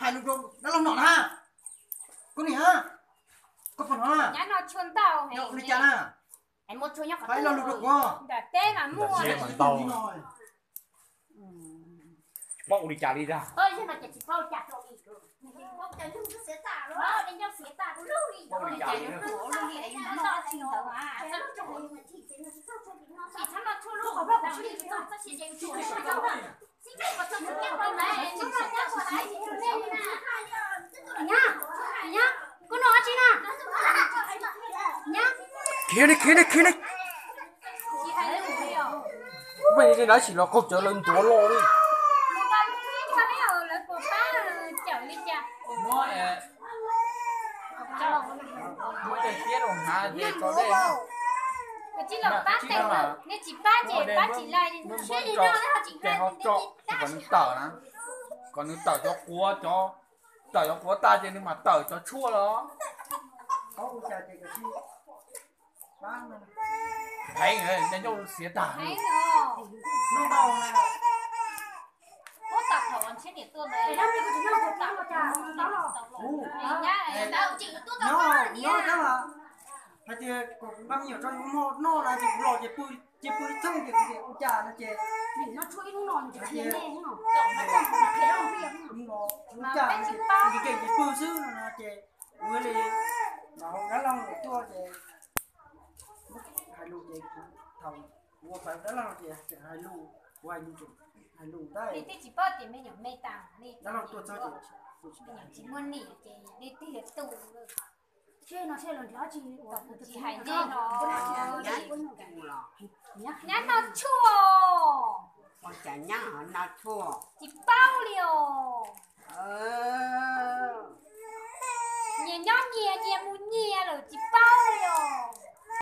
hais lus rau dab laug no na. Koj niam, koj puas hnov na? Yog ua li cas na? Hais lo lus rau kuv. Ntawm teb mas muaj. Tsis paub ua li cas li ntag. Khiav li, khiav li, khiav li. Mej li dab tsi los qaug cawv lawv ntuav los li. Muab tej tiab rau hnav ces tso dej. Ces ho tso, kom nws tawm na, kom nws tawm cov quav, cov, tawm cov quav tag ces nws mam tawm cov tshuaj los. Heev, nyob xiav tag. Hais tias kom kuv nqa me nyuam tso yus mog noj na, ces kuv los ces pw, ces pw ib txheej ces kuv tias ua cas no ces, ua cas no ces nkees nkees ces pw xwb no ces kuv li, mas dab laug tuaj ces hais lus ces kuv, thaum kuv ua pawg dab laug ces tseem hais lus, kuv hais lus, hais lus ntag. Dab laug tuaj txog ces tsis muaj nim ces li twg tu. Tsis hais nej no. Nyab noj tshuaj. Ua cas nyab ho noj tshuaj? Tsis paub li os. Nyias nyob nyias, nyias mus nyias lawm tsis paub li os.